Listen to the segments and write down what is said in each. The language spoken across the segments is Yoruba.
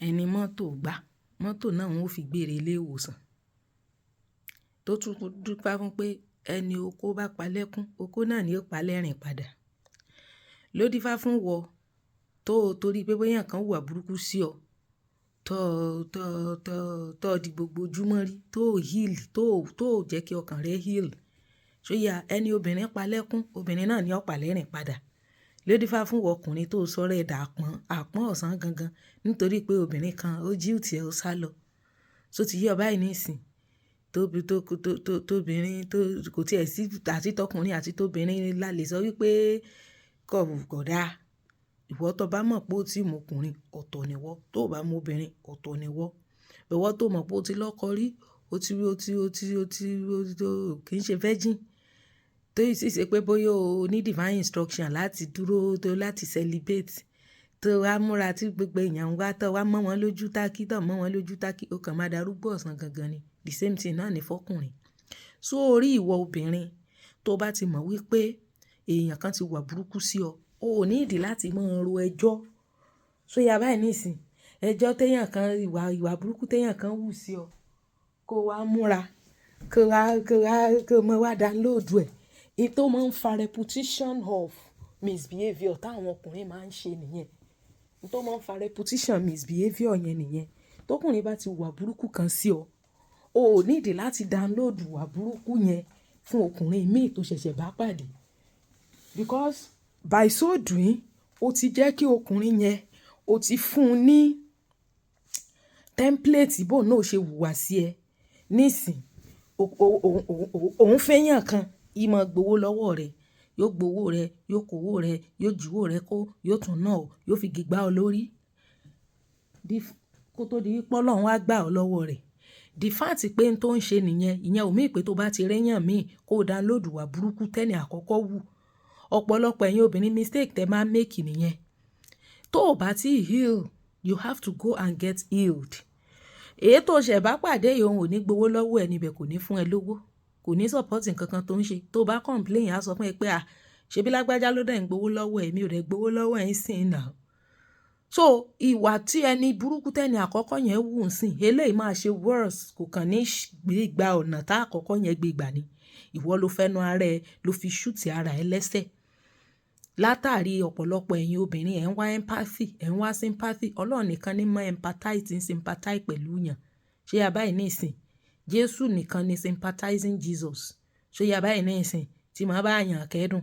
Ẹni mọ́tò gbá, mọ́tò náà wọ́n ó fi gbé re ilé ìwòsàn. Tó tún dúpẹ́ fún pé ẹni oko bá pa lẹ́kún, oko náà ni ó pa lẹ́rìn padà. Ló dífá fún wọ tó torí pé bóyá nǹkan wùwà burúkú sí ọ, tó, tó, tó, tó di gbogbo ojúmọ́ rí, tó heal, tó, tó jẹ́ kí ọkàn rẹ heal. Ṣó ya ẹni obìnrin pa lẹ́kún, obìnrin náà ni ó pa lẹ́rìn padà. Ló dífá fún wọ ọkùnrin tó sọ̀rọ̀ ẹ̀ dà àpọ́n, àpọ́n ọ̀sán gangan nítorí pé obìnrin kan ó jilt ẹ ó sálọ. Ṣó ti yé ọ báyìí níìsín? Tóbi tó, tó, tó, tóbìnrin tó kò tí ẹ sí àti tọkùnrin àti tóbìnrin la lè sọ wípé kò, kò dá. Ìwọ tó bá mọ̀ pé ó ti mú ọkùnrin, ọ̀tọ̀ ni wọ́. Tó bá mú obìnrin, ọ̀tọ̀ ni wọ́. Ìwọ tó mọ̀ pé ó ti lọ́kọ rí, ó ti, ó ti, ó ti, ó ti, ó ti, kì í ṣe virgin. Tó sì ṣe pé bóyá o ní divine instruction láti dúró tó láti celibate, tó wá múra tí gbogbo èèyàn ń wá tó wá mọ́ wọn lójú tákí, tó mọ́ wọn lójú tákí, ó kàn máa darúgbó ọ̀sán gangan ni. The same thing náà ni fọ́kùnrin. So orí ìwọ obìnrin tó bá ti mọ̀ wípé èèyàn kan ti wà burúkú sí ọ, o ò ní ìdí láti máa ro ẹjọ́. Ṣó ya báyìí níìsín? Ẹjọ́ tí èèyàn kan, ìwà, ìwà burúkú tí èèyàn kan wù sí ọ, kó wá múra, kó wá, kó wá, kó mọ wá download ẹ̀. Èyí tó máa ń fa repetition of misbehavior táwọn ọkùnrin máa ń ṣe nìyẹn. Èyí tó máa ń fa repetition misbehavior yẹn nìyẹn. Tókùnrin bá ti wùwà burúkú kan sí ọ, o ò ní ìdí láti download ìwà burúkú yẹn fún ọkùnrin míì tó ṣẹ̀ṣẹ̀ bá pàdé. Because by so doing, ó ti jẹ́ kí ọkùnrin yẹn, ó ti fún un ní template bó náà ṣe wùwà sí ẹ. Nísìn, òun fẹ́yàn kan, í máa gbowó lọ́wọ́ rẹ̀, yóò gbowó rẹ̀, yóò kó owó rẹ̀, yóò jí owó rẹ̀ kó, yóò tún ná ọ, yóò fi igi gbá ọ lórí. Kó tó di wípé Ọlọ́run á gbà ọ́ lọ́wọ́ rẹ̀. The fact pé n tó ń ṣe nìyẹn, ìyẹn ò mean pé tó bá ti rẹ́yàn míì kó download ìwà burúkú tẹ́ni àkọ́kọ́ wù. Ọ̀pọ̀lọpọ̀ ẹ̀yin obìnrin, mistake tẹ máa ń make nìyẹn. Tó ò bá tí heal, you have to go and get healed. Èyí tó ṣẹ̀ bá pàdé yìí, òun ò ní gbowó lọ́wọ́ ẹ níbẹ̀, kò ní fún ẹ lówó, kò ní support nǹkan kan tó ń ṣe. Tó bá complain, á sọ fún ẹ pé, "À, ṣebí lágbájá ló dẹ̀ ń gbowó lọ́wọ́ ẹ, mi ò dẹ̀ gbowó lọ́wọ́ ẹ ń sìn now." So ìwà tí ẹni burúkú tẹ́ni àkọ́kọ́ yẹn wù ń sìn, eléyìí máa ṣe worse, kò kàn ní gbé gba ọ̀nà tá àkọ́kọ́ yẹn gbé gbà ni. Ìwọ ló fẹ́nu ara ẹ, ló fi shoot ara ẹ lẹ́sẹ̀. Látàrí ọ̀pọ̀lọpọ̀ ẹ̀yin obìnrin, ẹ̀ ń wá empathy, ẹ̀ ń wá sympathy. Ọlọ́run nìkan ní mọ́ empathize, ń sympathize pẹ̀lú yàn. Ṣé ya báyìí níìsín? Jésù nìkan ni sympathizing Jesus. Ṣé ya báyìí níìsín? Tí màá bá yàn kẹ́dùn.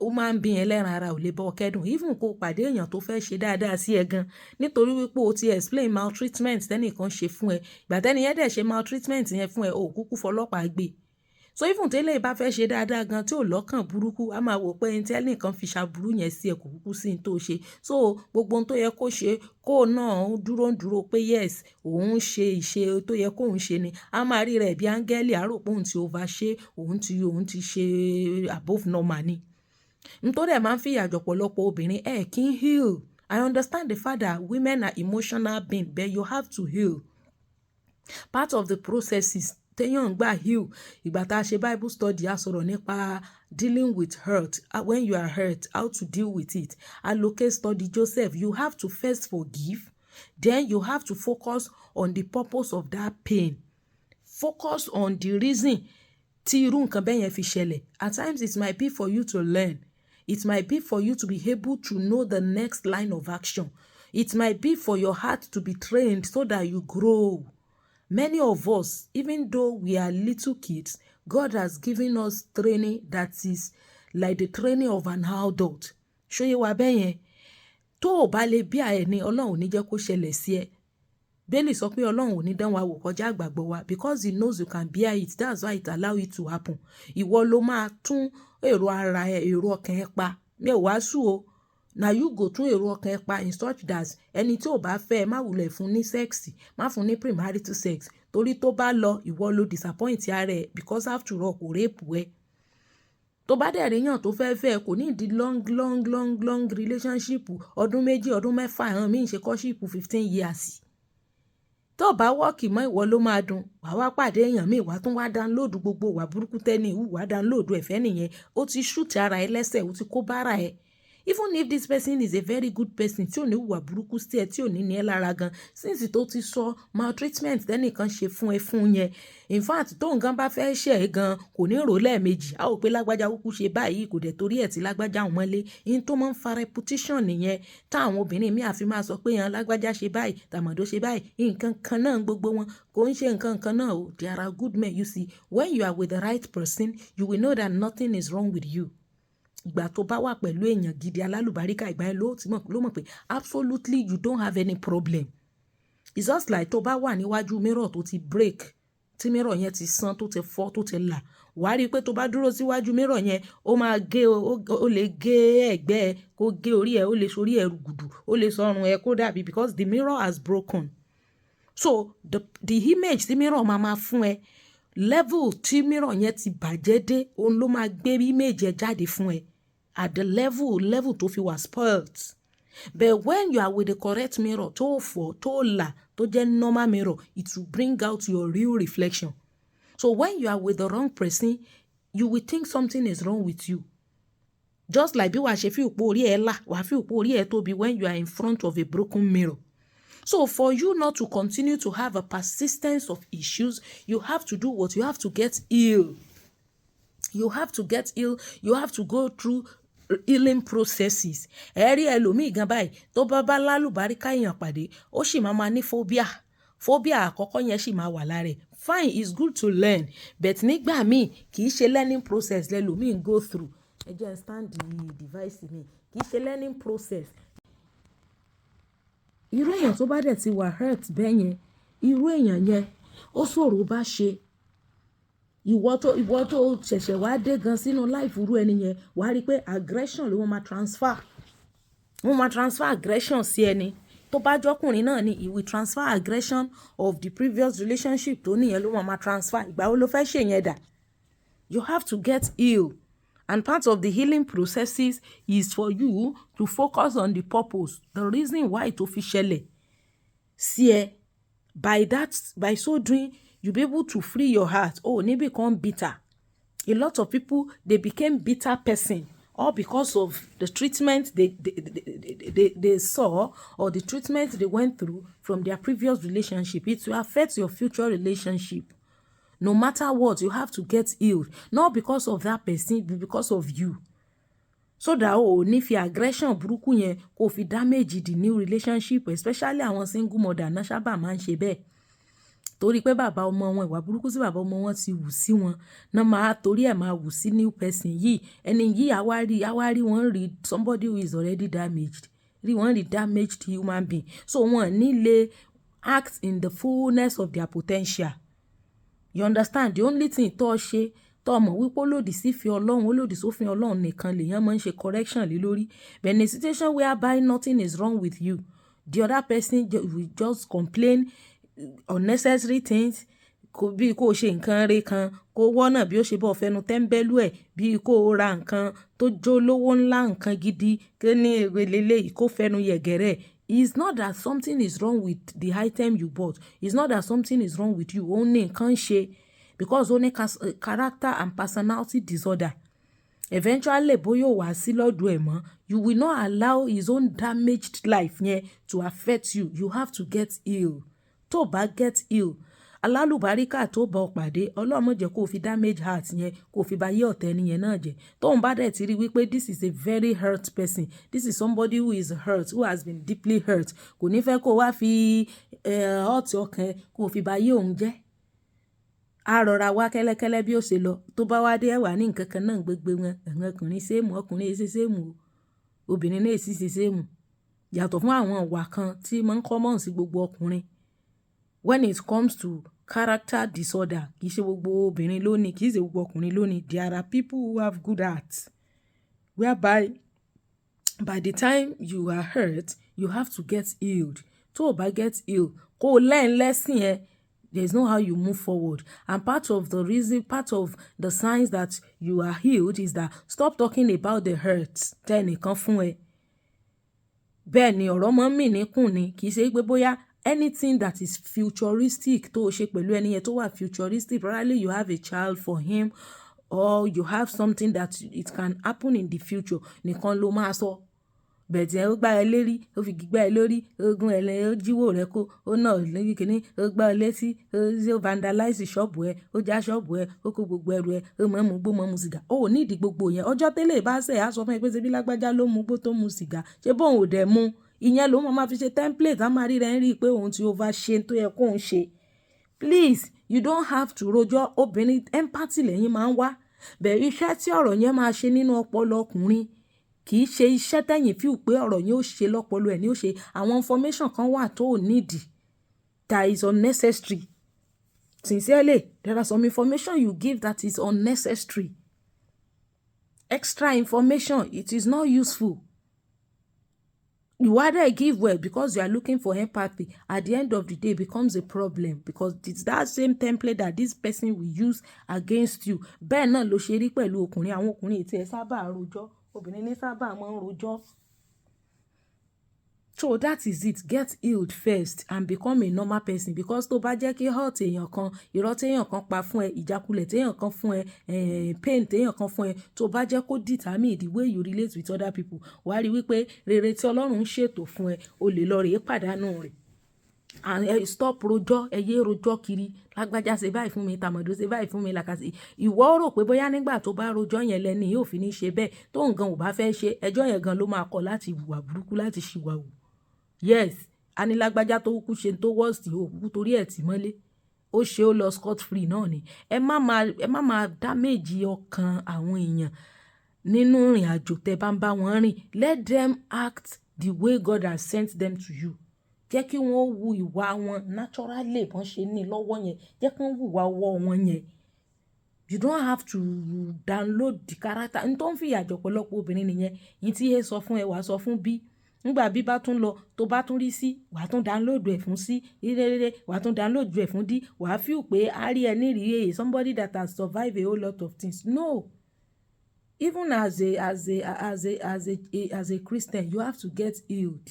Ó máa ń bí ẹlẹ́ran ara ò lè bọ́ kẹ́dùn. Even kó pàdé èèyàn tó fẹ́ ṣe dáadáa sí ẹ gan, nítorí wípé o ti explain maltreatment tẹ́nìkan ṣe fún ẹ. Ìgbà tẹ́ni yẹn dẹ̀ ṣe maltreatment yẹn fún ẹ, o kúkú fọlọ́pàá gbé. So even tí eléyìí bá fẹ́ ṣe dáadáa gan tí ò lọ́kàn burúkú, a máa wò pé ẹni tí ẹnìkan fi ṣàbùrú yẹn sí ẹ kò kúkú sí ní tó ṣe. So gbogbo ohun tó yẹ kó ṣe, kó náà ń dúró ń dúró pé yes, òun ń ṣe ìṣe tó yẹ kó ń ṣe ni. A máa rí rẹ̀ bí áńgẹ́lì, a rò pé òun ti over ṣe, òun ti ṣe above normal ni. N tó dẹ̀ máa ń fìyà jọ ọ̀pọ̀lọpọ̀ obìnrin, ẹ kì í heal. I understand the fact that women are emotional being, but you have to heal. Part of the processes téèyàn ń gbà heal, ìgbà tá a ṣe Bible study, a sọ̀rọ̀ nípa dealing with hurt. When you are hurt, how to deal with it. A lo case study Joseph. You have to first forgive, then you have to focus on the purpose of that pain. Focus on the reason tí irú nǹkan bẹ́ẹ̀ yẹn fi ṣẹlẹ̀. At times it might be for you to learn. It might be for you to be able to know the next line of action. It might be for your heart to be trained so that you grow. Many of us, even though we are little kids, God has given us training that is like the training of an adult. Ṣó yé wa bẹ́ẹ̀ yẹn? Tó ò bá lè bí ẹni, Ọlọ́run ò ní jẹ́ kó ṣẹlẹ̀ sí ẹ. Bíbélì sọ pé Ọlọ́run ò ní dán wa wò kọjá ìgbàgbọ́ wa because he knows you can bear it. That's why it allow it to happen. Ìwọ ló máa tún èrò ara ẹ, èrò ọkàn ẹ pa. Mi ò wàásù o. Na you go tún èrò ọkàn ẹ pa in such that ẹni tí ò bá fẹ́ ẹ má wulẹ̀ fún ní sex, má fún ní premarital sex. Torí tó bá lọ, ìwọ ló disappoint ara ẹ because after all kò rape ẹ. Tó bá dẹ̀ rí èèyàn tó fẹ́ fẹ́ ẹ, kò ní ìdí long, long, long, long relationship ọdún 2, ọdún 6, àwọn míì ń ṣe courtship 15 years. Tó bá work mọ́, ìwọ ló máa dùn. Wà wá pàdé èèyàn míì, wà tún wá download gbogbo ìwà burúkú tẹ́ni ìwù, wà download ẹ̀fẹ́ nìyẹn. Ó ti shoot ara ẹ lẹ́sẹ̀, ó ti kó bára ẹ. Even if this person is a very good person tí ò ní hùwà burúkú sí ẹ, tí ò ní ní ẹ lára gan, since tó ti sọ maltreatment tẹ́nìkan ṣe fún ẹ fún yẹn, in fact, tó nǹkan bá fẹ́ ṣe ẹ gan, kò ní rò lẹ́ẹ̀mejì. A ò pé lágbájá kúkú ṣe báyìí, kò dẹ̀ torí ẹ̀ tí lágbájá òun mọ́lé. In tó máa ń fa reputation nìyẹn, táwọn obìnrin míì àfi máa sọ pé yan lágbájá ṣe báyìí, tàmọ̀dó ṣe báyìí, nǹkan kan náà gbogbo wọn. Kò ń ṣe nǹkan kan náà o. There are good men. You see, when you are with the right person, you will know that nothing is wrong with you. Ìgbà tó bá wà pẹ̀lú èèyàn gidi, alálùbáríkà, ìgbà yẹn ló ti mọ̀, ló mọ̀ pé absolutely you don't have any problem. It's just like tó bá wà níwájú mirror tó ti break, tí mirror yẹn ti sán, tó ti fọ́, tó ti là, wàá rí i pé tó bá dúró síwájú mirror yẹn, ó máa gé, ó lè gé ẹ̀gbẹ́ ẹ, kó gé orí ẹ, ó lè sorí ẹ rùgùdù, ó lè sọrùn ẹ kó dàbí, because the mirror has broken. So the image tí mirror máa máa fún ẹ, level tí mirror yẹn ti bàjẹ́ dé, òun ló máa gbé image ẹ jáde fún ẹ at the level tó fi wà spoilt. But when you are with the correct mirror, tó fọ́, tó là, tó jẹ́ normal mirror, it will bring out your real reflection. So when you are with the wrong person, you will think something is wrong with you. Just like bí wàá ṣe fi òpó orí ẹ là, wàá fi òpó orí ẹ tóbi when you are in front of a broken mirror. So for you not to continue to have a persistence of issues, you have to do what? You have to get healed. You have to get healed. You have to go through healing processes. Ẹ rí ẹlòmíì gan báyìí, tó bá bá lálùbáríkà èèyàn pàdé, ó sì máa máa ní phobia. Phobia àkọ́kọ́ yẹn sì máa wà lára ẹ̀. Fine, it's good to learn, but nígbà míì, kì í ṣe learning process lẹ́lòmíì go through. Ẹ jẹ́ n stand the device mi. Kì í ṣe learning process. Irú èèyàn tó bá dẹ̀ ti wà hurt bẹ́ẹ̀ yẹn, irú èèyàn yẹn, ó ṣòro bá ṣe. Ìwọ tó ṣẹ̀ṣẹ̀ wá dé gan sínú life irú ẹni yẹn, wà á rí pé aggression ló máa transfer. Wọ́n máa transfer aggression sí ẹni. Tó bá jọ́kùnrin náà ni, he will transfer aggression of the previous relationship tó níyẹn ló máa transfer. Ìgbà wo ló fẹ́ ṣe yẹn dà? You have to get healed. And part of the healing processes is for you to focus on the purpose, the reason why tó fi ṣẹlẹ̀ sí ẹ. By so doing, you be able to free your heart. O ò ní become bitter. A lot of people, they became bitter person all because of the treatment they saw or the treatment they went through from their previous relationship. It will affect your future relationship. No matter what, you have to get healed. Not because of that person, but because of you. So that o ò ní fi aggression burúkú yẹn kó fi damage the new relationship, especially àwọn single mother náà sábà máa ń ṣe bẹ́ẹ̀. Torí pé bàbá ọmọ wọn, ìwà burúkú sí bàbá ọmọ wọn ti wù sí wọn, náà máa torí ẹ̀ máa wù sí new person yìí. Ẹni yìí á wá rí wọ́n rí somebody who is already damaged. Rí wọ́n rí damaged human being. So wọ́n ní lè act in the fullness of their potential. You understand? The only thing tó ṣe, tó mọ̀ wípé ó lòdì sí ìfẹ́ Ọlọ́run, ó lòdì sófin Ọlọ́run nìkan lèèyàn máa ń ṣe correction lé lórí. But in a situation whereby nothing is wrong with you, the other person will just complain unnecessary things. Kò bí kó ṣe nǹkan re kan, kó wọ́nà bí ó ṣe bọ́ fẹnu tẹ́ńbẹ́lú ẹ̀, bí kó ra nǹkan tó jó lówó ńlá, nǹkan gidi, kí ní èrè lélẹ́yìí, kó fẹnu yẹ̀gẹ̀rẹ̀. It's not that something is wrong with the item you bought. It's not that something is wrong with you. Ó ní nǹkan ṣe because ó ní character and personality disorder. Eventually, bóyá ó wá sí lọ́dọ̀ ẹ̀ mọ́, you will not allow his own damaged life yẹn to affect you. You have to get healed. Tó bá get healed, alálùbáríkà tó bá ọ pàdé, Ọlọ́run má jẹ́ kó fi damage heart yẹn, kó fi ba ayé ọ̀tẹ̀ ẹni yẹn náà jẹ́. Tóun bá dẹ̀ ti rí wípé this is a very hurt person, this is somebody who is hurt, who has been deeply hurt, kò ní fẹ́ kó wá fi hurt ọkàn ẹ, kó fi ba ayé òun jẹ́. A rọra wá kẹ́lẹ́kẹ́lẹ́ bí ó ṣe lọ. Tó bá wá dé, ẹwà ní nǹkan kan náà gbogbo wọn. Àwọn ọkùnrin same, ọkùnrin ṣe same o. Obìnrin náà sì ṣe same. Yàtọ̀ fún àwọn ìwà kan tí máa ń common sí gbogbo ọkùnrin. When it comes to character disorder, kì í ṣe gbogbo obìnrin ló ní, kì í ṣe gbogbo ọkùnrin ló ní. There are people who have good hearts, whereby by the time you are hurt, you have to get healed. Tó o bá get healed, kó o learn lesson ẹ, there is no how you move forward. And part of the reason, part of the signs that you are healed is that stop talking about the hurt tẹ́nìkan fún ẹ. Bẹ́ẹ̀ ni ọ̀rọ̀ máa ń mì níkùn ni. Kì í ṣe pé bóyá anything that is futuristic tó o ṣe pẹ̀lú ẹni yẹn tó wà futuristic, probably you have a child for him or you have something that it can happen in the future nìkan ló máa sọ. Bẹ̀tì ẹ ó gbá ẹ lérí, ó fi gbígbá ẹ lórí, ó gún ẹ lẹ́, ó jíwó rẹ kó, ó nà ọ́ lórí kíní, ó gbá ẹ létí, ó vandalize ṣọ́ọ̀bù ẹ, ó já ṣọ́ọ̀bù ẹ, ó kó gbogbo ẹrù ẹ, ó mọ̀ mú gbó, mọ̀ mu sìgá. Ó ò ní ìdí gbogbo yẹn. Ọjọ́ tẹ́lẹ̀ bá ṣẹ̀, á sọ fún ẹ pé ṣe bí lágbájá ló mú gbó tó mu sìgá, ṣé bóun ò dẹ̀ mú. Ìyẹn ló máa fi ṣe template, a máa rí rẹ ń rí pé òun ti over ṣe tó yẹ kó ń ṣe. Please, you don't have to rojọ́. Obìnrin, empathy lẹ́yìn máa ń wá. Bẹ́ẹ̀ iṣẹ́ tí ọ̀rọ̀ yẹn máa ṣe nínú ọpọlọ ọkùnrin kì í ṣe iṣẹ́ tẹ̀yìn feel pé ọ̀rọ̀ yẹn ó ṣe lọ́pọlọ ẹ̀ ní ó ṣe. Àwọn information kan wà tó ò need, that is unnecessary. Sincerely, there are some information you give that is unnecessary. Extra information, it is not useful. You rather give well because you are looking for empathy. At the end of the day, it becomes a problem because it's that same template that this person will use against you. Bẹ́ẹ̀ náà ló ṣe rí pẹ̀lú ọkùnrin. Àwọn ọkùnrin tí ẹ sábà rojọ́, obìnrin ní sábà máa ń rojọ́. So that is it. Get healed first and become a normal person, because tó bá jẹ́ kí hurt èèyàn kan, irọ́ téèyàn kan pa fún ẹ, ìjákulẹ̀ téèyàn kan fún ẹ, pain téèyàn kan fún ẹ, tó bá jẹ́ kó determine the way you relate with other people, wàá rí wípé rere tí Ọlọ́run ń ṣètò fún ẹ, o lè lọ rèé pàdánù rẹ̀. And ẹ stop rojọ́, ẹ yé rojọ́ kiri. Lágbájá ṣe báyìí fún mi, tàmọ̀dó ṣe báyìí fún mi, làkàṣì. Ìwọ rò pé bóyá nígbà tó bá rojọ́ yẹn lẹ́ni yóò fi ní ṣe bẹ́ẹ̀. Tó nǹkan ò bá fẹ́ ṣe, ẹjọ́ yẹn gan ló máa kọ̀ láti hùwà burúkú, láti ṣìwà hù. Yes, a ní lágbájá tó kúkú ṣe tó worst, ó kúkú torí ẹ̀ tì mọ́lé. Ó ṣe ó lọ scot free náà ni. Ẹ má máa damage ọkàn àwọn èèyàn nínú ìrìn àjò tẹ́ bá ń bá wọn rìn. Let them act the way God has sent them to you. Jẹ́ kí wọ́n wu ìwà wọn naturally bọ́n ṣe ní lọ́wọ́ yẹn. Jẹ́ kí wọ́n wùwà ọwọ́ wọn yẹn. You don't have to download the character. N tó ń fìyà jẹ ọ̀pọ̀lọpọ̀ obìnrin nìyẹn. Yín tí A sọ fún ẹ, wàá sọ fún B. Nígbà B bá tún lọ, tó bá tún rí C, wàá tún download ẹ̀ fún C. Rírẹ́rẹ́rẹ́, wàá tún download ẹ̀ fún D. Wàá feel pé a rí ẹ ní rí a somebody that has survived a whole lot of things. No. Even as a Christian, you have to get healed.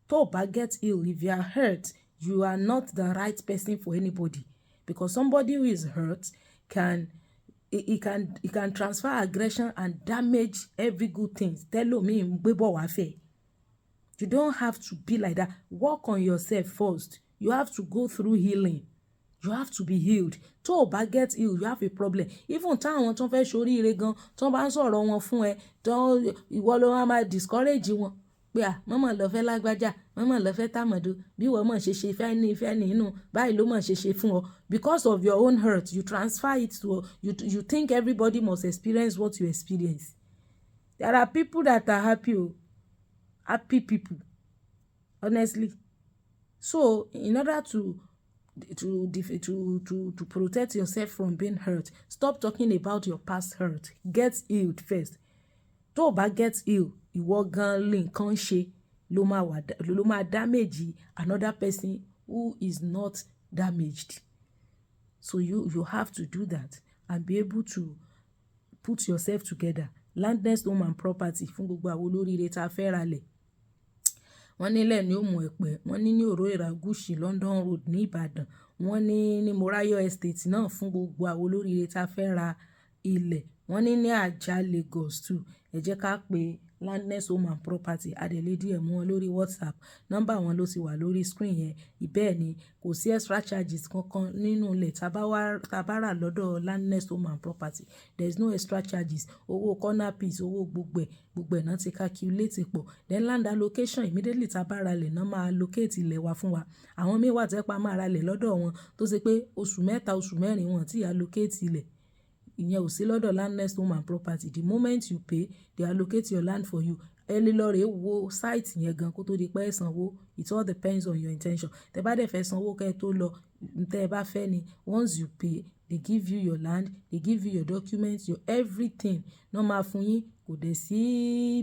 Tó o bá get healed, if you are hurt, you are not the right person for anybody. Because somebody who is hurt can he, can he can transfer aggression and damage every good thing tẹ́lòmíì ń gbé bọ̀ wá fẹ́. You don't have to be like that. Work on yourself first. You have to go through healing. You have to be healed. Tó o bá get healed, you have a problem. Even táwọn tó fẹ́ ṣoríire gan, tó bá ń sọ̀rọ̀ wọn fún ẹ, tó ìwọ ló máa máa discourage wọn pé à, mọ́mọ́ lọ fẹ́ lágbájá, mọ́mọ́ lọ fẹ́ tàmọ̀dò, bí ìwọ mọ̀ ṣe ṣe fẹ́ ní fẹ́ nínú, báyìí ló mọ̀ ṣe ṣe fún ọ. Because of your own hurt, you transfer it to you. You think everybody must experience what you experience. There are people that are happy o, happy people, honestly. So in order to protect yourself from being hurt, stop talking about your past hurt. Get healed first. Tó o bá get healed, ìwọ gan lè nǹkan ṣe ló máa wà, ló máa damage another person who is not damaged. So you have to do that and be able to put yourself together. Landness Home and Property fún gbogbo àwọn olóríire tá a fẹ́ ra lẹ̀. Wọ́n nílẹ̀ ní Òmù Ẹ̀pẹ́, wọ́n ní ní Òró Ìràgùṣì, London Road ní Ìbàdàn. Wọ́n ní ní Morayo Estate náà fún gbogbo àwọn olóríire tá a fẹ́ ra ilẹ̀. Wọ́n ní ní Ajah, Lagos too. Ẹ jẹ́ ká pe Landness Home and Property. A dẹ̀ lè DM wọn lórí WhatsApp. Nọ́mbà wọn ló ti wà lórí screen yẹn. Bẹ́ẹ̀ ni, kò sí extra charges kankan nínú ilẹ̀ tá bá rà lọ́dọ̀ Landness Home and Property. There is no extra charges. Owó corner piece, owó gbogbo ẹ̀ náà ti calculate pọ̀. Then land allocation, immediately tá bá ra ilẹ̀ náà máa allocate ilẹ̀ wa fún wa. Àwọn mìí wà tó jẹ́ pé a máa ra ilẹ̀ lọ́dọ̀ wọn tó ṣe pé oṣù 3, oṣù 4 wọ́n tí allocate ilẹ̀. Ìyẹn ò sí lọ́dọ̀ Landness Home and Property. The moment you pay, they allocate your land for you. Ẹ lè lọ rè wo site yẹn gan kó tó di pé ẹ sanwó. It all depends on your intention. Tẹ bá dẹ̀ fẹ́ sanwó kí ẹ tó lọ, n tẹ bá fẹ́ ni, once you pay, they give you your land, they give you your documents, your everything. Náà máa fún yín, kò dẹ̀ sí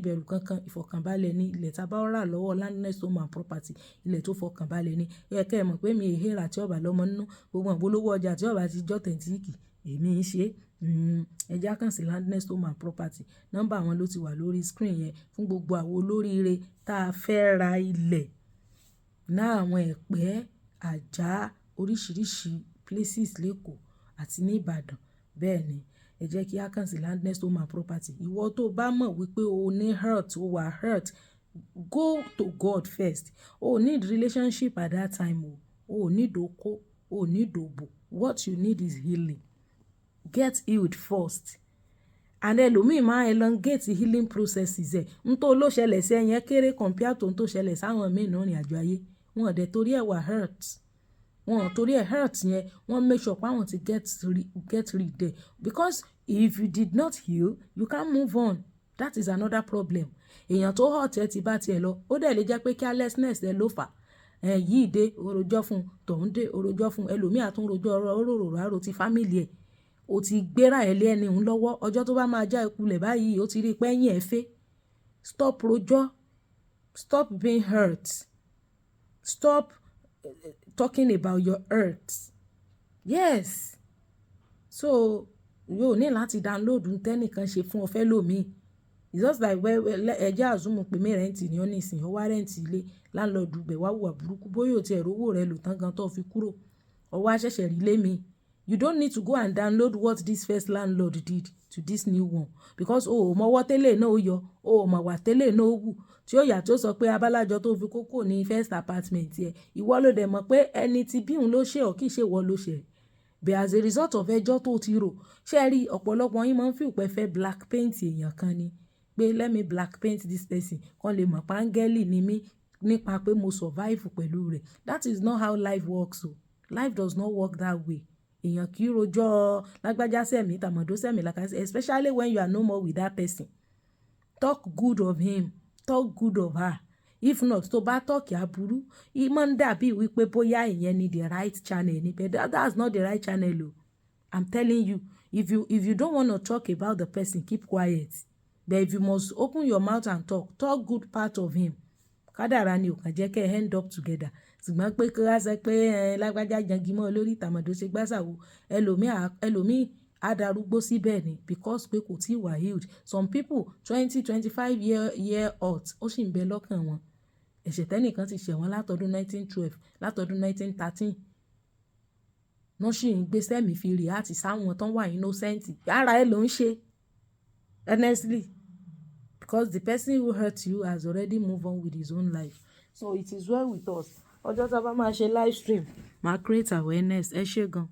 ìbẹ̀rù kankan. Ìfọ̀kànbalẹ̀ ní ilẹ̀ tá bá rà lọ́wọ́ Landness Home and Property. Ilẹ̀ tó fọkànbalẹ̀ ni. Ó yẹ kí ẹ mọ̀ pé mi ò hera tí ó bá lọ́mọ nínú. Gbogbo ìpolówó ọjà tí ó bá ti jẹ́ authentic, èmi ń ṣe. Ẹ já kàn sí Landness Home and Property. Nọ́mbà wọn ló ti wà lórí screen yẹn fún gbogbo àwọn olóríire tá fẹ́ ra ilẹ̀ ní àwọn Ẹ̀pẹ́, Ajah, oríṣìíríṣìí places l'Ékó àti ní Ìbàdàn. Bẹ́ẹ̀ ni, ẹ jẹ́ kí a kàn sí Landness Home and Property. Ìwọ tó bá mọ̀ wípé o ní hurt, o wà hurt, Go to God first. O ò need relationship at that time o. O ò need okó, o ò need òbò. What you need is healing. Get healed first. And ẹlòmíì máa elongate healing processes ẹ̀. N tó ló ṣẹlẹ̀ sí ẹ yẹn kéré compare to n tó ṣẹlẹ̀ sáwọn míì nínú ìrìnàjò ayé. Wọn ò dẹ̀ torí ẹ̀ wà hurt. Wọn ò torí ẹ̀ hurt yẹn, wọ́n make sure pé àwọn ti get rid there. Because if you did not heal, you can't move on. That is another problem. Èèyàn tó hurt ẹ ti bá ti ẹ lọ, ó dẹ̀ lè jẹ́ pé carelessness ẹ ló fà. Ẹ yìí dé, ó rojọ́ fún, tọ̀ún dé, ó rojọ́ fún, ẹlòmíì á tún rojọ́ ọ̀rọ̀ ó rò ti family ẹ̀. O ti gbéra ẹ lé ẹni òun lọ́wọ́. Ọjọ́ tó bá máa já ẹ kulẹ̀ báyìí, ó ti rí pé ẹ̀yìn ẹ fẹ́. Stop rojọ́. Stop being hurt. Stop talking about your hurt. Yes. So, you ní láti download ohun tẹ́nìkan ṣe fún ọ fẹ́ lòmíì. It's just like well, ẹ jẹ́ assume pé mí rent ni ó ní ìsìn, ó wá rent ilé, landlord bẹ̀ wá wùwà burúkú, bóyá ó ti ẹ̀ rówó rẹ̀ lò tán gan tó fi kúrò. Ó wá ṣẹ̀ṣẹ̀ rí ilé mi. You don't need to go and download what this first landlord did to this new one, because o ò mọ ọwọ́ tẹ́lẹ̀ náà ó yọ, o ò mọ̀ wà tẹ́lẹ̀ náà ó wù. Tí ó yà tí ó sọ pé abálájọ tó fi kókó ní first apartment ẹ. Ìwọ ló dẹ̀ mọ̀ pé ẹni tí bí òun ló ṣe ọ́, kì í ṣe ìwọ ló ṣe. But as a result of ẹjọ́ tó ti rò, ṣé ẹ rí ọ̀pọ̀lọpọ̀ yín máa ń feel pé fẹ́ black paint èèyàn kan ni. Pé let me black paint this person, kí wọ́n lè mọ̀ pé áńgẹ́lì ni mí nípa pé mo survive pẹ̀lú rẹ̀. That is not how life works o. Life does not work that way. Èèyàn kì í rojọ́ lágbájá sẹ̀mí, tàmọ̀dó sẹ̀mí, làkàṣẹ, especially when you are no more with that person. Talk good of him, talk good of her. If not, tó bá talk aburú, í máa ń dàbí wípé bóyá ìyẹn ni the right channel ni, but that's not the right channel o. I'm telling you, if you don't want to talk about the person, keep quiet. But if you must open your mouth and talk, talk good part of him. Kádàrá ni ò kàn jẹ́ kí ẹ end up together. Ṣùgbọ́n pé kí wá sọ pé ẹ lágbájá jangi mọ́ lórí, tàmọ̀dó ṣe gbàsàwò, ẹlòmíì, ẹlòmíì á darúgbó síbẹ̀ ni because pé kò tíì wà healed. Some people, 20, 25 year old, ó sì ń bẹ lọ́kàn wọn. Ẹ̀ṣẹ̀ tẹ́nìkan ti ṣẹ̀ wọ́n látọdún 1912, látọdún 1913. Wọ́n sì ń gbé sẹ́mi fi react sáwọn tó wà innocent. Ara ẹ ló ń ṣe. Honestly. Because the person who hurt you has already moved on with his own life. So it is well with us. Ọjọ́ tí a bá máa ṣe live stream, màá create awareness. Ẹ ṣé gan.